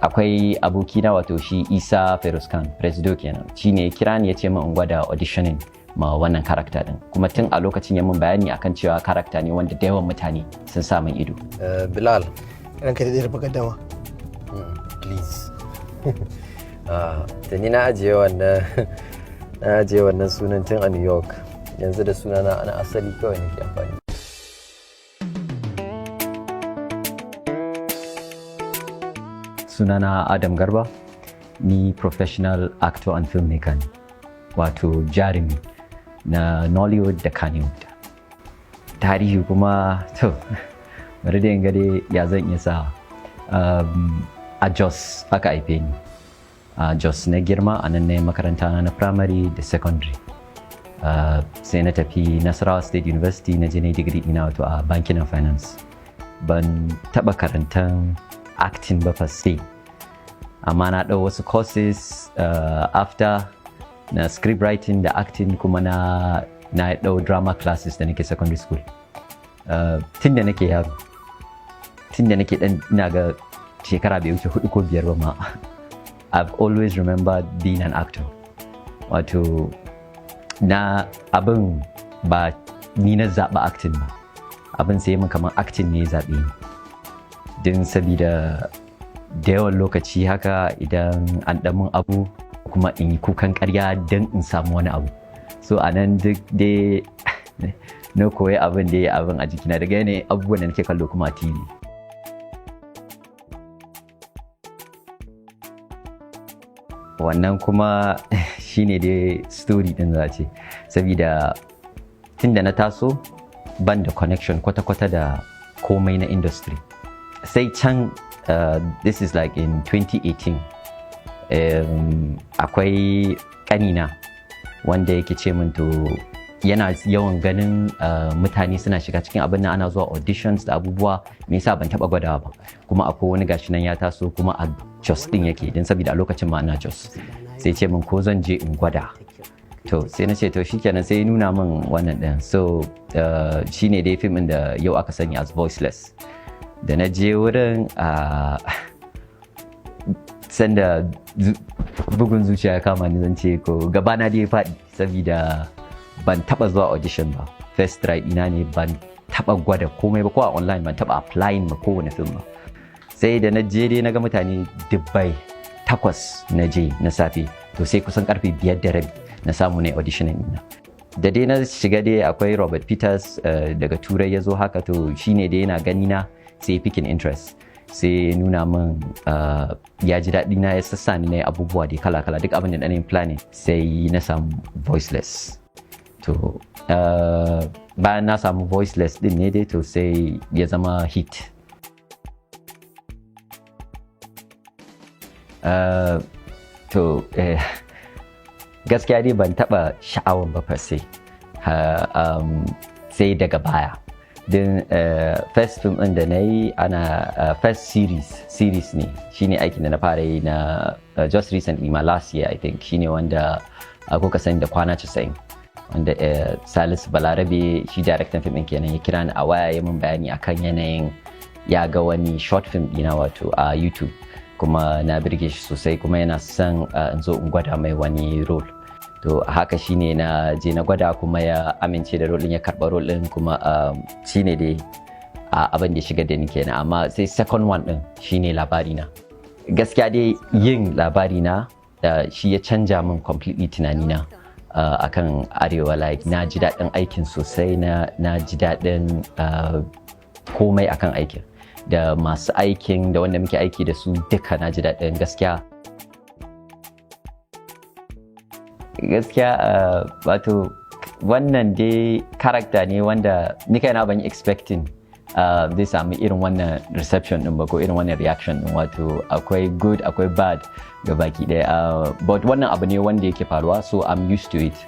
Akwai abokina, wato shi Isa Feroz Khan, Presido kenan, shi ne ya kira ni ya ce min in gwada auditioning ma wannan character din. Kuma tun a lokacin ya min bayani akan cewa character ne wanda da yawan mutane sun sa min ido. Bilal. Ranka da rufe gaddama. Please. Da ni na ajiye wannan sunan tun a New York. Yanzu da sunana ana asali kawai nake amfani. Sunana Adam Garba, ni professional actor and filmmaker ne, wato jarumi na Nollywood da Kannywood. Tarihi kuma, to, bari da ga dai ya zan iya sa. A Jos aka haife ni, a Jos na girma, a nan na makaranta na primary da secondary. Sai na tafi Nasarawa State University, na je na digiri ina, wato a banking and finance. Ban taɓa karantan acting ba per se, amma na ɗau wasu courses after na script writing da acting, kuma na ɗau drama classes da nake secondary school. Tun da nake yaro, tun da nake ɗan, ina ga shekara bai wuce hudu ko biyar ba ma, I've always remembered being an actor. Wato na abin ba ni na zaɓa acting ba, abin sai mun kamar acting ne ya zaɓe ni, din sabida da yawan lokaci haka idan an ɗan mun abu, kuma in yi kukan ƙarya don in samu wani abu. So a nan duk dai na koyi abin da ya abin a jikina daga yanayin abubuwan da nake kallo kuma a TV. Wannan kuma shine dai story din za ce, saboda tun da na taso ban da connection kwata-kwata da komai na industry, sai can, this is like in 2018, akwai kanina wanda yake ce min to yana yawan ganin mutane suna shiga cikin abin nan, ana zuwa auditions da abubuwa, me yasa ban taba gwadawa ba? Kuma akwai wani gashi nan ya taso, kuma a Jos din yake, don saboda a lokacin ma ina Jos. Sai ce min ko zan je in gwada. To sai na ce to shikenan. Sai ya nuna min wannan din. So shine dai fim din da yau aka sani as Voiceless. Da na je wurin, sanda bugun zuciya ya kama ni, zan ce ko gabana dai ya faɗi, saboda ban taba zuwa audition ba. First try ina ne, ban taba gwada komai ba, ko a online ban taba applying ba kowane film ba. Sai da na je dai na ga mutane dubbai. 8 na je na safe, to sai kusan karfe 5:30 na samu ne auditioning ina. Da dai na shiga dai, akwai Robert Peters daga Turai ya zo haka. To shine dai yana gani na sai picking interest, sai nuna min ya ji daɗi na, ya sassa ni na abubuwa dai kala-kala, duk abin da na planning, sai na samu Voiceless. To bayan na samu Voiceless din ne dai, to sai ya zama hit. To gaskiya dai ban taba sha'awan ba per se, sai daga baya din first film din da na yi ana first series ne, shine aikin da na fara yi na just recently ma, last year I think, shine wanda kuka sani da Kwana 90, wanda Salisu Balarabe, shi director film din kenan, ya kira ni a waya ya min bayani akan yanayin ya ga wani short film dina, wato a YouTube, kuma na birge shi sosai, kuma yana son in zo in gwada mai wani role. To haka shine na je na gwada, kuma ya amince da role din, ya karba role din. Kuma shine dai abin da ya shiga da ni kenan. Amma sai second one din shine Labari Na. Gaskiya dai yin Labari Na shi ya canja min completely tunanina akan Arewa. Like na ji daɗin aikin sosai, na ji daɗin komai akan aikin, da masu aikin, da wanda muke aiki da su duka, na ji daɗin gaskiya. Gaskiya wato wannan dai character ne wanda ni kaina ban yi expecting zai sami irin wannan reception din ba, ko irin wannan reaction din. Wato akwai good, akwai bad ga baki ɗaya, but wannan abu ne wanda yake faruwa, so I'm used to it.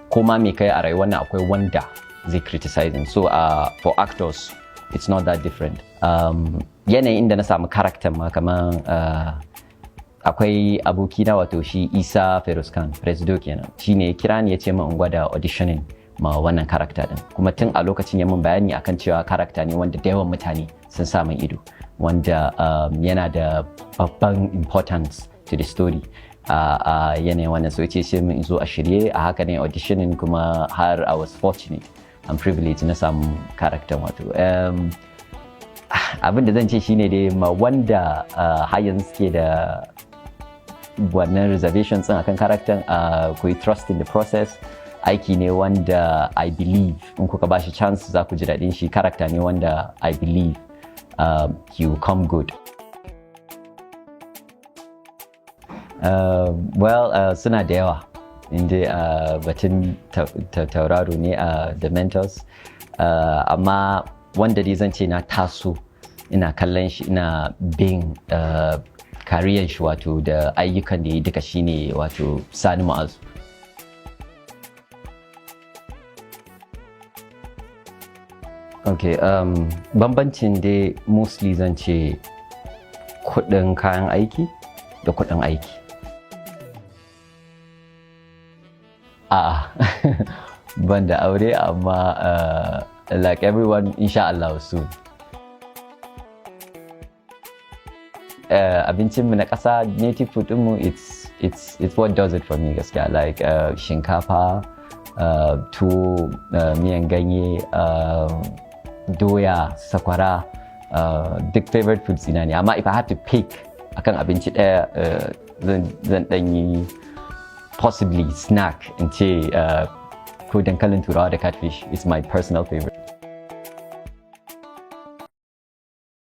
Koma me kai a rayuwar nan, akwai wanda zai criticizing. So for actors it's not that different. Yanayin inda na samu character ma, kamar akwai abokina, wato shi Isa Feroz Khan, Presido kenan, shi ne ya kira ni ya ce min in gwada auditioning ma wannan character din. Kuma tun a lokacin ya min bayani akan cewa character ne wanda da yawan mutane sun sa min ido. wanda yana da babban importance to the story a yanayin wannan. So ce sai mun zo a shirye a haka ne auditioning, kuma har I was fortunate and privileged na samu character. Wato abin da zan ce shine dai, ma wanda har yanzu suke da wannan reservations din akan character, ku yi trust in the process. Aiki ne wanda I believe in kuka bashi chance za ku ji daɗin shi. Character ne wanda I believe he will come good. Well, suna da yawa inda batun tauraro ne, the mentors, amma wanda dai zan ce na taso ina kallon shi, ina bin career shi, wato da ayyukan da ya duka, shine wato Sani Mu'azu. Ok, bambancin dai mostly zan ce kudin kayan aiki da kudin aiki. A'a, ban da aure, amma like everyone, insha Allah soon. Abincinmu na ƙasa, native food ɗinmu, it's what does it for me gaskiya, like shinkafa, tuwo, miyan ganye, doya, sakwara, duk favorite foods ina ne. Amma if I had to pick akan abinci ɗaya, zan ɗan yi possibly snack in ce ko dankalin Turawa da catfish is my personal favorite.